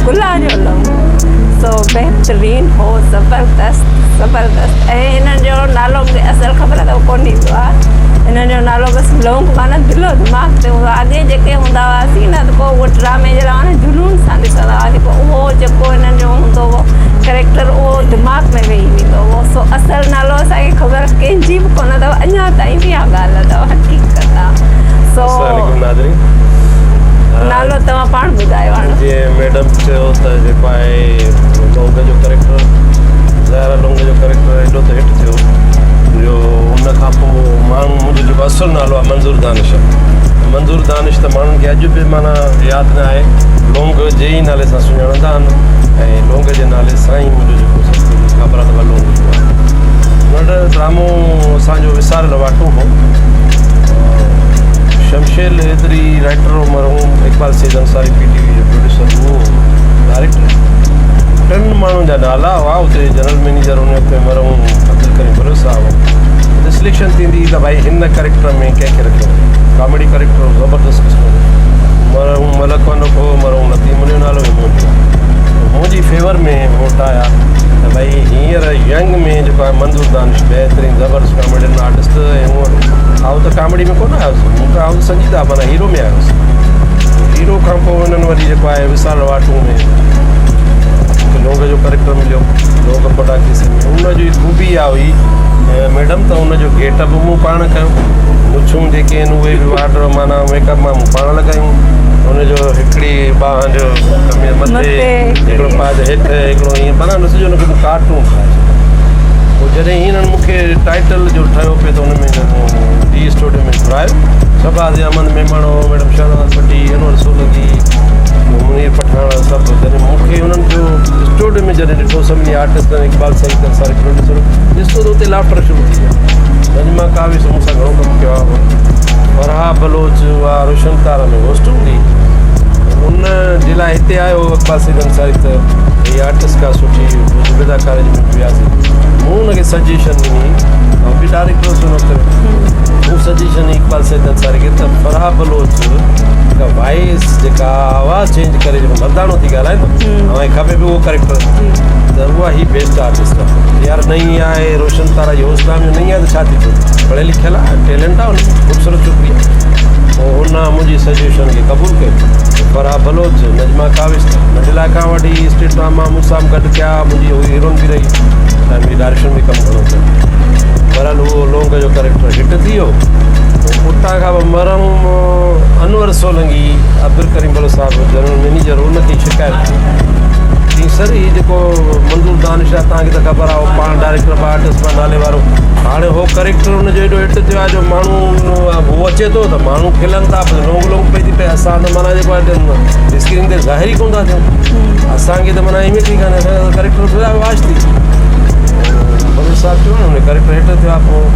گلان جو لونگ سو بهترين هو زبردست زبردست ۽ هنن جو نالو مونکي اصل خبر اٿو ڪونه ايندو آهي هنن جو نالو بس لونگ معنيٰ دل و دماغ تي هوندو آهي اڳي جيڪي هوندا هئاسين نه ته پوء اهو ڊرامي جي لاء جنون سان ڏسندا هئاسين پوء اهو جيڪو هنن جو هوندو هو ڪريڪٽر اهو دماغ ۾ ويهي ويندو هو سو اصل نالو اسانکي خبر ڪنهن جي به ڪونه اٿو اڃا تائين به اها ڳالهه اٿو حقيقت آهي سو السلام عليڪم ناظرين نالو توهان پاڻ ٻڌايو هاڻ. جيئن ميڊم چيو ته جيڪو آهي لونگ جو ڪريڪٽر ظاهر آهي لونگ جو ڪريڪٽر ايڏو ته هٽ ٿيو جو ان کان پوء ماڻهو منهنجو جيڪو اصل نالو آهي منظور دانش آهي منظور دانش ته ماڻهن کي اڄ به معنيٰ ياد نه آهي لونگ جي ئي نالي سان سڃاڻندا آهن ۽ لونگ جي نالي سان ئي منهنجو جيڪو سڀ ڪجهه خبر آهي ته لونگ جو آهي ننڍڙو ڊرامو اسانجو وساريل واٽون هو شمشير حيدري رائٽر هو مرحوم Iqbal Syed Ansari P T V جو پروڊيوسر هو ڊائريڪٽر ٽن ماڻهن جا نالا هئا اتي جنرل مئنيجر ان وقت مرحوم عبدالڪريم بلوچ صاحب هو اتي سليڪشن ٿيندي ته ڀائي هن ڪريڪٽر ۾ ڪنهن کي رکيو وڃي ڪاميڊي ڪريڪٽر هو زبردست قسم جو مرحوم ملڪ انوکو هو مرحوم لطيف منهنجو نالو به منهنجو منهنجي فيور ۾ ووٽ آيا ته ڀائي هينئر ينگ ۾ جيڪو آهي منظور دانش بهترين زبردست ڪاميڊين آرٽسٽ ۽ هونء آئون ته ڪاميڊي ۾ ڪونه آيو هوس مون ته آئون سنجيده معنيٰ هيرو ۾ آيو هوس هيرو کان پوء هنن وري جيڪو آهي وصال واٽون ۾ مونکي لونگ جو ڪريڪٽر مليو لونگ پٽا کيسي ۾ ان جي خوبي اها هئي ميڊم ته ان جو گيٽ اپ مون پاڻ ڪيو مڇون جيڪي آهن اهي به واٽ معنيٰ ميڪ اپ مان مون پاڻ لڳايون ان جو هڪڙي ٻانهن جو ڪمي مٿي هڪڙو پاج هيٺ هڪڙو ائين معنيٰ سڄو ان کي مون ڪارٽون ٺاهي ڇڏيو پوء جڏهن هنن مون کي ٽائيٽل جو ٺهيو پئي ته ان ۾ ڊي اسٽوڊيو ۾ گهرايو شهباز احمد ميمڻ هو ميڊم شهناز ڀٽي انور سولنگي منير پٺاڻ سڀ جڏهن مون کي انهن جو اسٽوڊيو ۾ جڏهن ڏٺو سڀني آرٽسٽن اقبال سعيد انصاري پروڊيوسر ڏسو ته اتي لافٽر شروع ٿي ويا نجما ڪاوش مون سان گهڻو ڪم ڪيو آهي فرحا بلوچ اها روشن تارا ۾ هوسٽ هوندي ان جي لاء هتي آيو اقبال سعيد انصاري ته هي آرٽسٽ ڪا سٺي زبيده ڪاليج ۾ وياسي مون ان کي سجيشن ڏني آئون به ڊائريڪٽر هوس ان وقت مون سجيشن ڏني اقبال سيد انصاري کي ته فرح بلوچ جيڪا وائس جيڪا آواز چينج ڪري جيڪو مرداڻو ٿي ڳالهائي ٿو اوهان کي کپي به اهو ڪريڪٽر ته اها هي بيسٽ آرٽسٽ آهي يار نئين آهي روشن تارا جي هوسٽ آهي نئين آهي ته ڇا ٿي پيو پڙهيل لکيل آهي ٽيلنٽ آهي ان ۾ خوبصورت ڇوڪري آهي پوء هن منهنجي سجيشن کي قبول ڪيو فرح بلوچ نجما ڪاوش ننڍي لاء کان وٺي اسٽيٽ ڊراما مون سان گڏ ڪيا منهنجي هوء هيروئن به رهي ۽ منهنجي ڊائريڪشن ۾ ڪم گهڻو ڪيو بهرحال اهو لونگ جو ڪريڪٽر هٽ ٿي ويو اتان کان پوء مرحوم انور سولنگي عبدالڪريم بلوچ صاحب جنرل مئنيجر ان کي شڪايت ٿي چيائين سر هي جيڪو منظور دانش آهي توهان کي ته خبر آهي هو پاڻ ڊائريڪٽر به آرٽسٽ به نالي وارو هاڻي هو ڪريڪٽر ان جو ايڏو هٽ ٿيو آهي جو ماڻهو هو اچي ٿو ته ماڻهو کلن ٿا لونگ لونگ پئي ٿي پئي اسان ته معنيٰ جيڪو آهي اسڪرين تي ظاهر ئي ڪونه ٿا ٿيون اسان کي ته معنيٰ اهميت ئي ڪانهي اسان جو ڪريڪٽر ٿيو واش ٿي بلوچ صاحب چيو نه ڪريڪٽر هيٺ ٿيو آهي پوء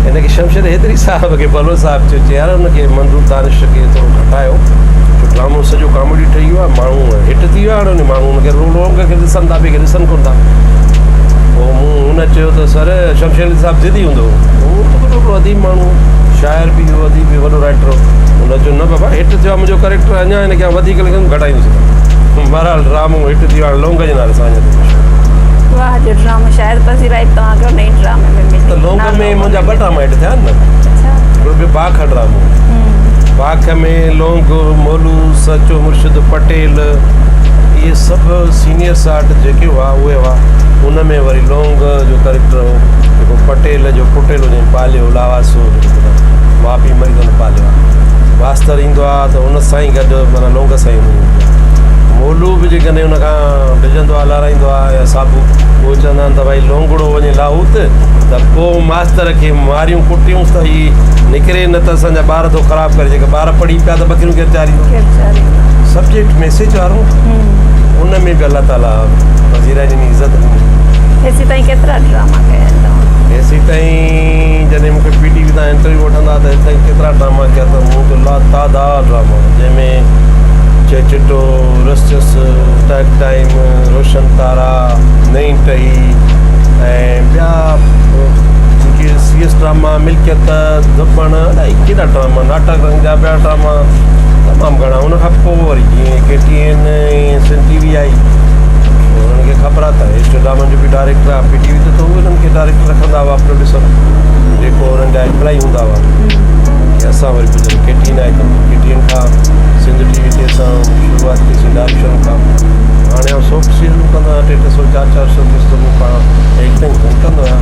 هن کي شمشير حيدري صاحب کي بلوچ صاحب چيو چي يار هن کي منظور دانش کي ٿورو گهٽايو ڇو ڊرامو سڄو ڪاميڊي ٺهي ويو آهي ماڻهو هٽ ٿي ويو آهي هاڻي ماڻهو هن کي رول رونگ کي ڏسن ٿا ٻئي کي ڏسن ڪونه ٿا پوء مون هن چيو ته سر شمشير حيدري صاحب ضدي هوندو هو هو ته وڏو هڪڙو اديب ماڻهو شاعر به هو اديب به وڏو رائٽر هو هن چيو نه بابا هٽ ٿيو آهي منهنجو ڪريڪٽر اڃا هن کي وڌيڪ لکندم گهٽائيندس بهرحال ڊرامو هٽ ٿي ويو هاڻي لونگ جي نالي سان اڃا تائين مشهور واهه جو ڊرامو شايد پذيرائي توهان کي ان ئي ڊرامي ۾ ملي ته لونگ ۾ منهنجا ٻه ڊراما هٽ ٿيا آهن نه اڇا هڪڙو ٻيو باک ڊرامو باک ۾ لونگ مولو سچو مرشد پٽيل اهي سڀ سينيئرس آرٽ جيڪي هئا اهي هئا ان ۾ وري لونگ جو ڪريڪٽر هو جيڪو پٽيل جو پٽيلو جنهن پاليو لاواسو جيڪو ماء پيء مري ته هن پاليو آهي ماستر ايندو آهي ته ان سان ئي گڏ معنيٰ لونگ سان ئي وڃي ايندو آهي مولو به جيڪڏهن ان کان ڊڄندو آهي لارائيندو آهي يا صابو اهو چوندا آهن ته ڀائي لونگڙو وڃي لاهوت ته پوء ماستر کي ماريون ڪٽيونس ته هي نڪري نه ته اسان جا ٻار ٿو خراب ڪري جيڪي ٻار پڙهي پيا ته ٻڪريون ڪير چاريندو سبجيڪٽ ميسيج وارو ان ۾ به الله تعالي پذيرائي ڏني عزت ڏني. هيسي تائين ڪيترا ڊراما ڪيا آهن توهان؟ هيسي تائين جڏهن مون کي پي ٽي وي تان انٽرويو وٺندا ته هيسي تائين ڪيترا ڊراما ڪيا ته مون ته لا تعداد ڊراما جنهن ۾ چهچٽو، رسچس، ٽاڪ ٽائيم، روشن تارا، نئين ٽهي ۽ ٻيا جيڪي سي ايس ڊراما، ملڪيت، ڌٻڻ الائي ڪيڏا ڊراما، ناٽڪ رنگ جا ٻيا ڊراما. تمام گهڻا ان کان پوء وري جيئن K T N ۽ Sindh T V آئي انهن کي خبر آ ته اسٽيٽ ڊرامن جو به ڊائريڪٽر آ پي ٽي وي تي ته اهي انهن کي ڊائريڪٽر رکندا هئا پروڊيوسر جيڪو انهن جا امپلائي هوندا هئا باقي اسان وري پوء جڏهن ڪي ٽي اين آئي ته ڪي ٽي اين کان سنڌ ٽي وي تي اسان شروعات ڪئي سين ڊائريڪشن کان هاڻي آئون سوپ سيريلون ڪندو آهيان ٽي ٽي سو چار چار سو قسطون پاڻ ايڪٽنگ ڪونه ڪندو آهيان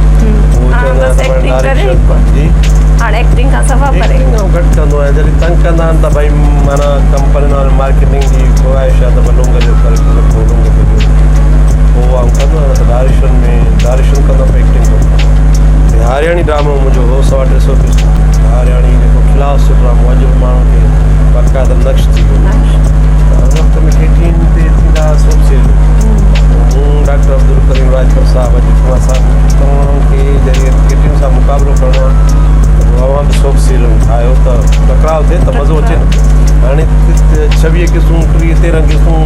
اهو چوندا آهن ته پاڻ ڊائريڪشن جي هاڻي ايڪٽنگ کان صفا پري. ايڪٽنگ آئون گهٽ ڪندو آهيان جڏهن تنگ ڪندا آهن ته ڀائي معنيٰ ڪمپنين وارن مارڪيٽنگ جي خواهش آهي ته ڀئي لونگ جو ڪريڪٽر رکو لونگ جو ڏيو پوء آئون ڪندو آهيان نه ته ڊائريڪشن ۾ ڊائريڪشن ڪندو آهيان پر ايڪٽنگ ڪونه ڪندو آهيان. هارياڻي ڊرامو منهنجو هو سوا ٽي سو قسطون هارياڻي جيڪو ڪلاس جو ڊرامو اڄ به ماڻهن کي باقاعده نقش ٿي ويو ته ان وقت ۾ ڪي ٽي اين تي ٿيندا هئا سوپ سيريل مون ڊاڪٽر عبدالڪريم راڄپر صاحب اڄ ڪمار صاحب توهان کي جڏهن ڪي ٽي اين سان مقابلو ڪرڻو آهي ته پوء اوهان به سوپ سيريل ٺاهيو ته ٽڪراء ٿئي ته مزو اچي نه هاڻي ڇويهه قسطون ٽيهه تيرهن قسطون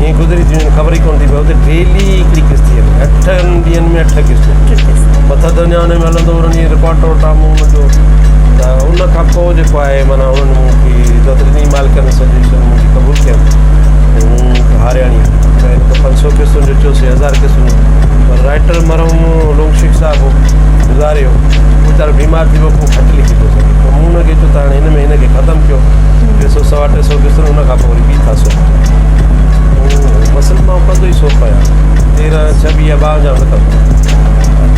ائين گذري ٿيون وڃن خبر ئي ڪونه ٿي پوي اتي ڊيلي هڪڙي قسط ٿي هلي اٺن ڏينهن ۾ اٺ قسطون مٿان دنيا ان ۾ هلندو انهن جي رڪارڊ ٽوڙ ڊرامو ان جو ته ان کان پوء جيڪو آهي معنيٰ انهن مون کي عزت ڏني مالڪن سجيشن منهنجي قبول ڪيم مون هارياڻي پهرين ته پنج سو قسطن جو چيوسين هزار قسطن جو پر رائٽر مرحوم لونگ شيخ صاحب هو گذاري ويو ويچارو بيمار ٿي ويو پوء گهٽ لکي پيو سگهي پوء مون هن کي چيو ته هاڻي هن ۾ هن کي ختم ڪيو ٽي سو سوا ٽي سو قسطن ان کان پوء وري ٻي ٿا سوپ مسل مان ڪندو ئي سوپ آهيان تيرهن ڇويهه ٻاونجاهه نه ڪندو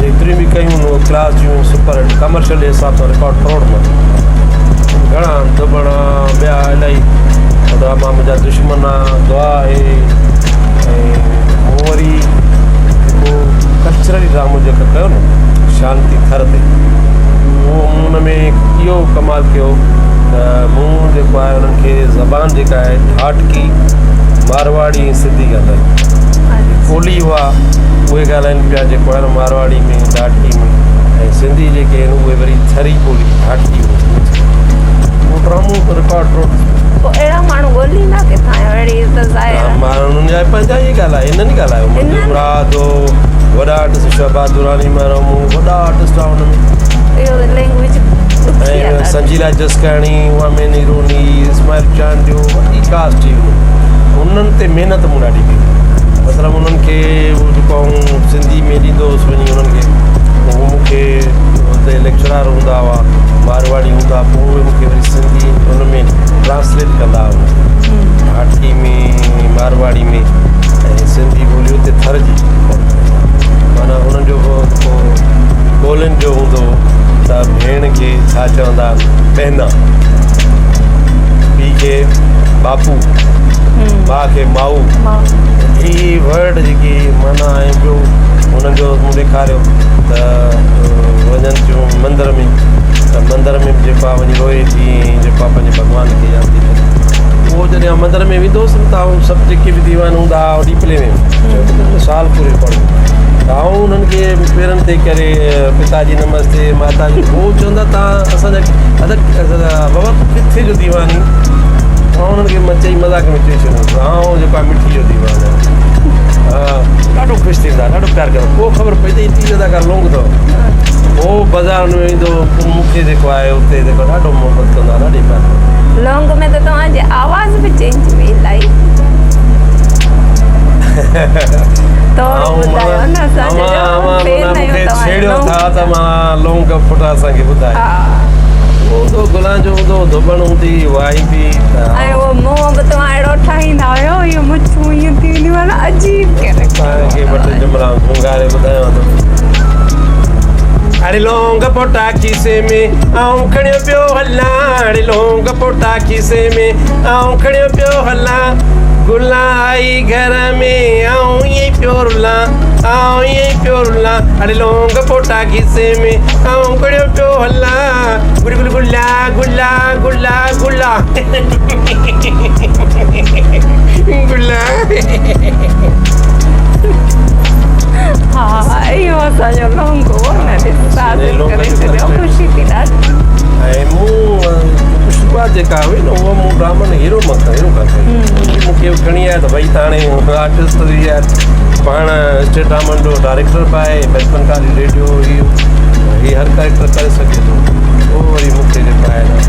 جيتريون به ڪيون ڪلاس جون سپر هٽ ڪمرشل جي حساب سان رڪارڊ ٽوڙ مان گهڻا دٻڻا ٻيا الاهي ڊراما منهنجا دشمن آ دعا آهي ۽ مون وري جيڪو ڪلچرلي ڊرامو جيڪو ڪيو نه شانتي ٿر تي اهو مون ان ۾ اهو ڪمال ڪيو ته مون جيڪو آهي انهن کي زبان جيڪا آهي ڍاٽڪي مارواڙي ۽ سنڌي ڳالهائي ڪولي هئا اهي ڳالهائن پيا جيڪو آهي نه مارواڙي ۾ ڍاٽڪي ۾ ۽ سنڌي جيڪي آهن اهي وري ٿري ٻولي ڍاٽڪي اهو ڊرامو ته رڪارڊ ٽوڙ پوء اهڙا ماڻهو ڳوليندا ڪٿان آهيو اهڙي ته ظاهر آهي. ماڻهن جا پنهنجا ئي ڳالهايو هنن ئي ڳالهايو منظور مراد هو وڏا آرٽسٽ شهباز دراني مرحوم هو وڏا آرٽسٽ هئا ان ۾ اهو لينگويج ڏکي آهي ۽ سنجيلا جسڪاڻي اها مين هيروئن هئي اسماعيل چانڊيو وڏي ڪاسٽ هئي انهن تي محنت مون ڏاڍي ڪئي مطلب انهن کي جيڪو آئون سنڌي ۾ ڏيندو هوس وڃي انهن کي هو مون کي اتي ليڪچرار هوندا هئا مارواڙي هوندا پوء اهي مون کي وري سنڌي ان ۾ ٽرانسليٽ ڪندا هئا ڍاٽڪي ۾ مارواڙي ۾ ۽ سنڌي ٻولي اتي ٿر جي معنيٰ انهن جو پوء ٻولين جو هوندو هو ته ڀيڻ کي ڇا چوندا بهنا پيء کي باپو ماء کي مائو هي ورڊ جيڪي معنيٰ ۽ ٻيو انهن جو مون ڏيکاريو ته وڃن ٿيون مندر ۾ ته مندر ۾ به جيڪو آهي وڃي روئي ٿي ۽ جيڪو آهي پنهنجي ڀڳوان کي ياد ٿي ڪري اهو جڏهن آئون مندر ۾ ويندو هوس نه ته آئون سڀ جيڪي به ديوان هوندا هئا ڏيپلي ۾ سال پوري پڙهيو ته آئون انهن کي پيرن تي ڪري پتا جي نمستي ماتا جي هو چوندا تان اسان جا بابا تون ڪٿي جو ديوان آهين آئون انهن کي مان چئي مذاق ۾ چئي ڇڏيندو آئون جيڪو آهي مٺي جو ديوان آهيان ڏاڍو خوش ٿيندا ڏاڍو پيار ڪندا پوء خبر پئي ته هي ٽي اداڪار لونگ اٿو پوء بازار ۾ ويندو پوء مون کي جيڪو آهي اتي جيڪو ڏاڍو محبت ڪندو آهي ڏاڍي پيار ڪندو آهي. لونگ ۾ ته توهان جي آواز به چينج هئي الائي ٿورو ٻڌايو نه اسان جو اوهان مون کي ڇيڙيو ٿا ته مان لونگ ڦٽا اسان کي ٻڌايو هوندو گلان جو هوندو ڌوٻڻ هوندي وائيندي ته ۽ اهو منهن به توهان اهڙو ٺاهيندا هيو اهو مڇون ائين ٿي وينديون هيون عجيب ڪيريڪٽر توهان کي ٻه ٽي جملا جهونگاري ٻڌايان ٿو اڙي لونگ پوٽا کيسي ۾ آئون کڻيو پيو هلان اڙي لونگ پوٽا کيسي ۾ آئون کڻيو پيو هلان گلان آئي گهر ۾ آئون ائين ئي پيو رلان آئون ائين ئي پيو رلان اڙي لونگ پوٽا کيسي ۾ آئون کڻيو پيو هلان گل گل گلا گلا گلا گلا گلا ها اهو اسان جو لونگ هو نه ڏس ڪري ڇڏيو خوشي ٿي ڏاڍي ۽ مون شروعات جيڪا هئي نه اها مون ڊرامن هيرو مان هيرو کان ڪئي مون کي کڻي آيا ته ڀئي ته هاڻي آرٽسٽ ٿي ويا پاڻ اسٽيٽ ڊرامن جو ڊائريڪٽر به آهي بچپن کان ريڊيو هي هي هر ڪريڪٽر ڪري سگهي ٿو پوء وري مون کي جيڪو آهي نه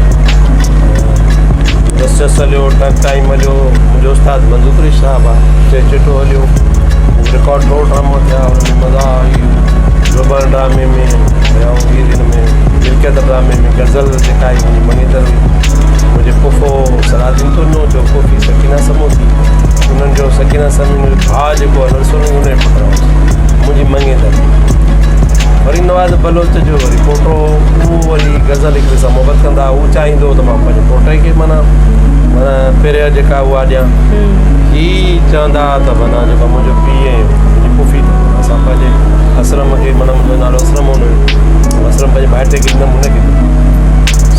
بس چس هليو، ٽڪ ٽائيم هليو، منهنجو استاد منظور قريشي صاحب آ، چيچيٽو هليو، رڪارڊ ٽوڙ ڊرامو ٿيا، ان ۾ مزا آئي، زبان ڊرامي ۾ آئون هن ۾ ملڪيت ڊرامي ۾ غزل جيڪا آئي منهنجي مڱيندر هئي، منهنجي پڦو صلاح الدين تنو جو پڦي سڪينه سمون ٿي، انهن جو سڪينه سمون جو ڀاء جيڪو انور سولنگي ان جو پٽ هو، منهنجي مڱيندر وري نواز بلوچ جو وري پوٽو هو، اهو وري غزل هڪ ٻئي سان محبت ڪندا هئا، هو چاهيندو هو ته مان پنهنجي پوٽي کي معنيٰ معنيٰ پهريان جيڪا اها ڏيان، هي چوندا هئا ته معنيٰ جيڪا منهنجو پيء ۽ منهنجي پڦي ته اسان پنهنجي اسلم کي معنيٰ منهنجو نالو اسلم هوندو هيو، اسلم پنهنجي ڀائٽي کي ڏنم هن کي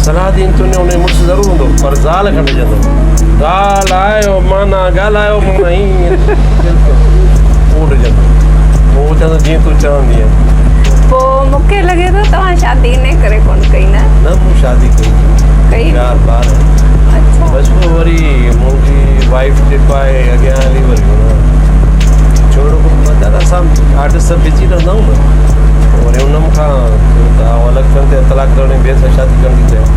صلاح الدين تنيو ان جو مڙس ضرور هوندو پر زال کان ڊڄندو هو، ڳالهايو معنيٰ ڳالهايو معنيٰ ائين بلڪل اهو ڊڄندو هو. پوء چوندو جيئن تون چوندينء. پوء مون کي لڳي ٿو توهان شادي انهيء ڪري ڪونه ڪئي نه؟ نه مون شادي ڪئي هئي. ڪئي؟ چار ٻار آهن. اڇا. بس پوء وري منهنجي وائيف جيڪو آهي اڳيان هلي وري هن ڇوڙو ڪو مطلب اسان آرٽسٽ سڀ بزي رهندا آهيون نه پوء وري هن مون کان چيو ته آئون الڳ ٿيڻ تي طلاق ڪرڻ ۽ ٻئي سان شادي ڪرڻ ٿي چاهيان.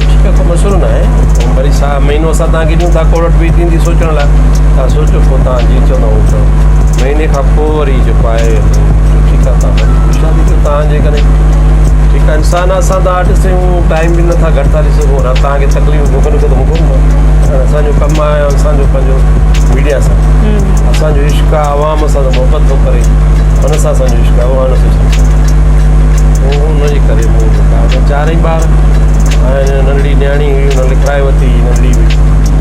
ٺيڪ آهي ڪو مسئلو نه آهي وري سا مهينو اسان توهان کي ڏيون ٿا ڪورٽ به ٿيندي سوچڻ لاء توهان سوچو پوء توهان جيئن چوندؤ اهو ڪرو. مهيني کان پوء وري جيڪو آهي ٺيڪ آهي توهان وري شادي ڪيو توهان جيڪڏهن ٺيڪ آهي انسان اسان ته آرٽسٽ آهيون ٽائيم به نٿا گهٽ ٿا ڏئي سگهون رات توهان کي تڪليف مون کي ڏک ته مون کي نه اسانجو ڪم آهي اسانجو پنهنجو ميڊيا سان اسانجو عشق آهي عوام سان ته محبت ٿو ڪري ان سان اسانجو عشق آهي اهو ان جي ڪري مون چارئي ٻار ۽ ننڍڙي نياڻي هئي ان لکرائي ورتي ننڍڙي هئي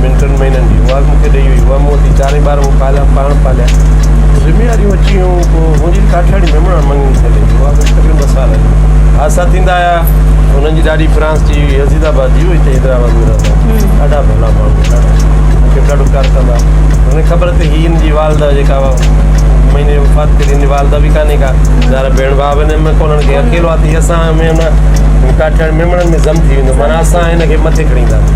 ٻن ٽن مهينن جي اها به مون کي ڏئي وئي اها مون ورتي چارئي ٻار مون پاليا پاڻ پاليا ذميواريون اچي ويون پوء منهنجي ڪاٺياڙي ميمڻ مڱڻي ٿيل هئي اها به تقريبن ٻه سال هلي حادثا ٿيندا آيا انهن جي ڏاڏي فرانس جي هئي عزيز آباد جي هئي هتي حيدرآباد ۾ رهندا هئا ڏاڍا ڀلا ماڻهو ڏاڍا مون کي به ڏاڍو پيار ڪندا هئا هن کي خبر ته هي هن جي والده جيڪا مهيني وفات ڪئي هن جي والده به ڪانهي ڪا ظاهر ڀيڻ ڀاء به هن ۾ ڪونهن کي اڪيلو آ ته هي اسان ۾ هن ڪاٺياڙي ميمڻن ۾ ضم ٿي ويندو معنيٰ اسان هن کي مٿي کڻي اينداسين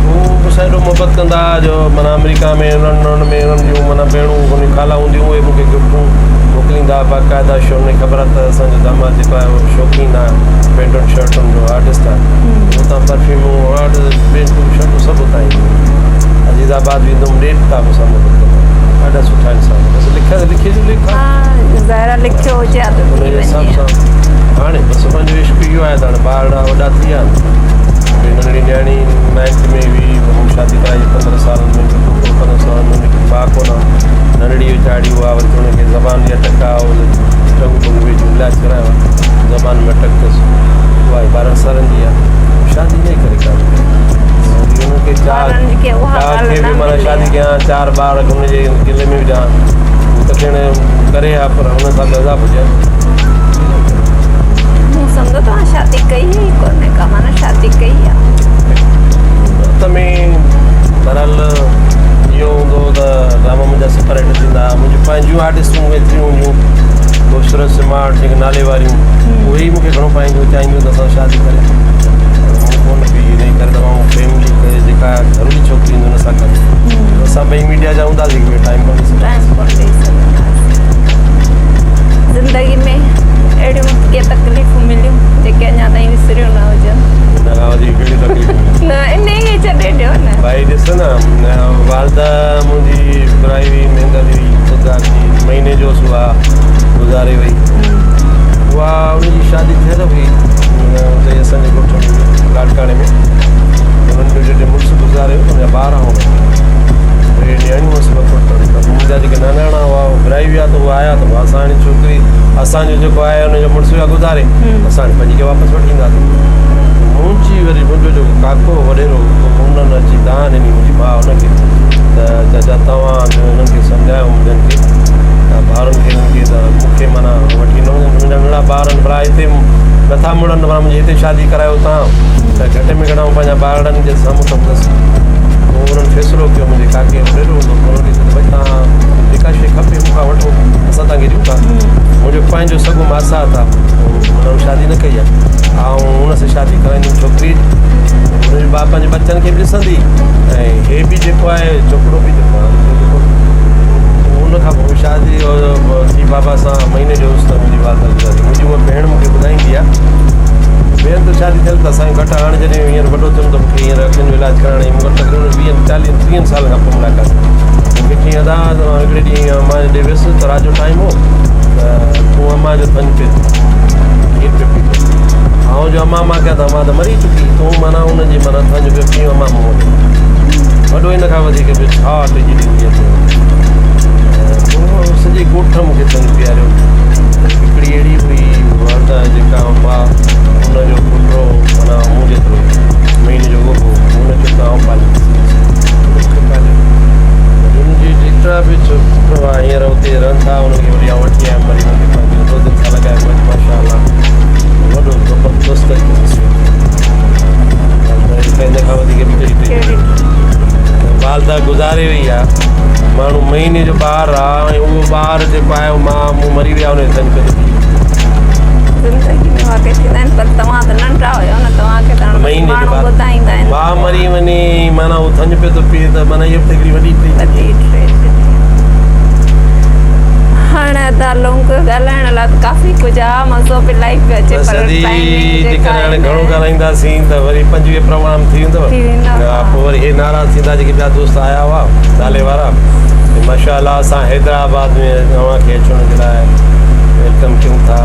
هو مون سان ايڏو محبت ڪندا هئا جو معنيٰ آمريڪا ۾ انهن انهن ۾ انهن جون معنيٰ ڀيڻون انهن جون خالا هونديون اهي مون کي گفٽون موڪليندا هئا باقاعده شو انهن کي خبر آهي ته اسان جو داماد جيڪو آهي اهو شوقين آهي پينٽن شرٽن جو آرٽسٽ آهي اتان پرفيومون پينٽون شرٽون سڀ اتان اينديون هيون عزيز آباد ويندو هوم ڏيڍ تان مون سان محبت ڪندا هئا ڏاڍا سٺا انسان بس لکيا لکي جو ليک ها ظاهر آهي لکيو هجي ها ته ان جي حساب سان هاڻي بس پنهنجو عشق اهو آهي ته هاڻي ٻارڙا وڏا ٿي ويا آهن هڪڙي ننڍڙي نياڻي نائنٿ ۾ هئي مون شادي ڪرائي 15 سالن ۾ جو پوء 15 سالن ۾ هن کي ڀاء ڪونه ننڍڙي ويچاري اها وري هن کي زبان جي اٽڪ آهي ٽنگون ٻنگون ويجهيون علاج ڪرايو آهي زبان ۾ اٽڪ اٿس اها 12 سالن جي آهي شادي نه ڪري ڪانه ڪئي هن کي چار کي به معنيٰ شادي ڪيان چار ٻار هن جي گلي ۾ وجهان هو ته کڻي ڪري ها پر هن سان به عذاب هجي مون سمجهو توهان شادي ڪئي ئي ڪونهي ڪا معنيٰ شادي ڪئي آ. وقت ۾ بهرحال اهو هوندو هو ته ڊراما منهنجا سپر هٽ ٿيندا هئا منهنجون پنهنجون آرٽسٽون ايتريون هونديون خوبصورت سمارٽ جيڪي نالي واريون اهي ئي مون کي گهڻو پائينديون چاهينديون ته اسان شادي ڪري مون ڪونه ڪئي انهي ڪري ته مان فيملي جيڪا گهر جي ڇوڪري هوندي ان سان ڪري اسان ٻئي ميڊيا جا هونداسين هڪ ٻئي ٽائيم ڪونه ڏئي ٽائيم ڪونه ڏئي سگهنداسين زندگي ۾ اهڙيون ڪي تڪليفون مليون جيڪي اڃا تائين وسريون نه هجن. ان کان وڌيڪ ڪهڙيون تڪليفون مليون. نه انهي کي ڇڏي ڏيو نه. ڀائي ڏس نه والده منهنجي پرائي هئي مهنگل هئي خدا جي مهيني جو هوس اها گذاري وئي اها ان جي شادي ٿيل هئي اتي اسان جي ڳوٺ ۾ لاڙڪاڻي ۾ انهن جو جڏهن مڙس گذاري ويو ان جا ٻار هئا ٽي نياڻيون هئس ٻه پٽ ته منهنجا جيڪي ناناڻا هئا اهي ورهائي ويا ته اهي آيا ته اسان هاڻي ڇوڪري اسان جو جيڪو آهي ان جو مڙس ويو گذاري اسان هاڻي پنهنجي کي واپس وٺي اينداسين منهنجي وري منهنجو جيڪو ڪاڪو وڏيرو هو انهن اچي دانهن ڏني منهنجي ماء ان کي ته چاچا توهان هنن کي سمجهايو منهنجن کي ته ڀائرن کي هنن کي ته مون کي معنيٰ وٺي نه وڃن منهنجا ننڍڙا ٻار آهن ڀلا هتي نٿا مڙن ته منهنجي هتي شادي ڪرايو تان ته گهٽ ۾ گهٽ آئون پنهنجا ٻارڙن جي سامهون ته هوندس پوء انهن فيصلو ڪيو منهنجي ڪاڪي وڏيرو هوندو هو انهن کي چيو ته ڀئي توهان جيڪا شيء کپي مون کان وٺو اسان توهان کي ڏيون ٿا منهنجو پنهنجو سڳو ماسات آهي هن شادي نه ڪئي آهي آئون ان سان شادي ڪرائيندم ڇوڪري هن جي باپ پنهنجي ٻچن کي به ڏسندي ۽ هي به جيڪو آهي ڇوڪرو به جيڪو آهي ان کان پوء شادي ٿي بابا سان مهيني جو هوس ته منهنجي والده گذاري منهنجي اها ڀيڻ مون کي ٻڌائيندي آهي ڀيڻ ته شادي ٿيل ته اسان گهٽ هاڻي جڏهن هينئر وڏو ٿيم ته مون کي هينئر اکين جو علاج ڪرائڻ مون وٽ تقريبن چاليهن ٽيهن سالن کان پوء ملاقات ٿي. مون کي چيائين ادا ته مان هڪڙي ڏينهن امان ڏي ويس ته رات جو ٽائيم هو ته تون امان جو ٿڃ پي کير پيو پيتو. آئون جو امان مان ڪيان ته امان ته مري چڪي تون معنيٰ ان جي معنيٰ ٿڃ پيو پيئين امان مون وٽ وڏو ان کان وڌيڪ ٻيو ڇا ٽريجڊي هوندي آهي پوء سڄي ڳوٺ مون کي ٿڃ پياريو. هڪڙي اهڙي هئي والده جيڪا ماء ان جو پٽ هو معنيٰ مون جيترو ئي مهيني جو اهو هو هن چيو ته آئون پاليندس مون کي پاليو وري ان جي جيترا به پٽ هئا هينئر اتي رهن ٿا انهن کي وري آئون وٺي آيم وري مون کي پنهنجي دوستن سان لڳايو وڃ ماشاء الله وڏو زبردست طريقي سان سيو ان کان وڌيڪ به ڪهڙي والده گذاري وئي آ ماڻهو مهيني جو ٻار آ ۽ اهو ٻار جيڪو آهي ماء مون مري ويا ان کي ٿڃ پيو زندگي ۾ واقعي ٿيندا آهن پر توهان ته ننڍا هيو نه توهان کي ته هاڻي مهيني جو ماڻهو ٻار ٻڌائيندا آهن ماء مري وڃي معنيٰ هو ٿڃ پيو ٿو پيئي ته معنيٰ اهو به ته هڪڙي وڏي وڏي ٽريجڊي هاڻي ادا لونگ ڳالهائڻ لاء ته ڪافي ڪجهه آ مزو به الاهي پيو اچي بس پر ادي ٽائمنگ جيڪا جيڪڏهن هاڻي گهڻو ڳالهائينداسين ته وري 25 پروگرام ٿي ويندو ٿي ويندا ها پوء وري هي ناراض ٿيندا جيڪي ٻيا دوست آيا هئا نالي وارا ماشاء الله اسان حيدرآباد ۾ اوهان کي اچڻ جي لاء welcome ڪيون ٿا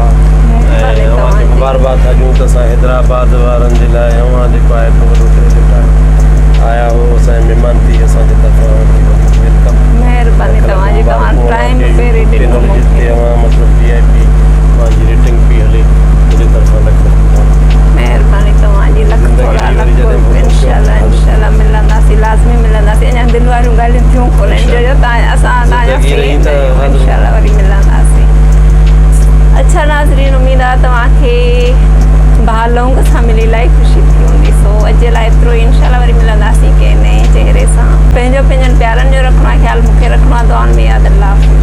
۽ اوهان کي مبارڪباد ٿا ڏيون ته اسان حيدرآباد وارن جي لاء اوهان جيڪو آهي ايترو وڏو ڪريڊٽ آهي آيا هو اسان جي مهمان ٿي اسان جي طرفان اوهان کي وڏو welcome. مهرباني توهان جي توهان ٽائيم پهرين ڏنو مون کي. جتي اوهان مطلب وي آء پي اوهان جي ريٽنگ پي هلي منهنجي طرفان لک لک مبارڪون. مهرباني توهان جي لک ٿورا لک قرب انشاء الله انشاء الله ملنداسين لازمي ملنداسين اڃا دل واريون ڳالهيون ٿيون ڪونهن جو جو توهان اسان توهان جا فين آهيون انشاء الله وري ملنداسين اڇا ناظرين اميد آ توهان کي ڀاء لونگ سان ملي الاهي خوشي ٿي هوندي سو اڄ جي لاء ايترو ئي انشاء الله وري ملنداسين ڪنهن نئين چهري سان پنهنجو پنهنجن پيارن جو رکڻو آ خيال مون کي رکڻو آ دعائن ۾ ياد الله حافظ.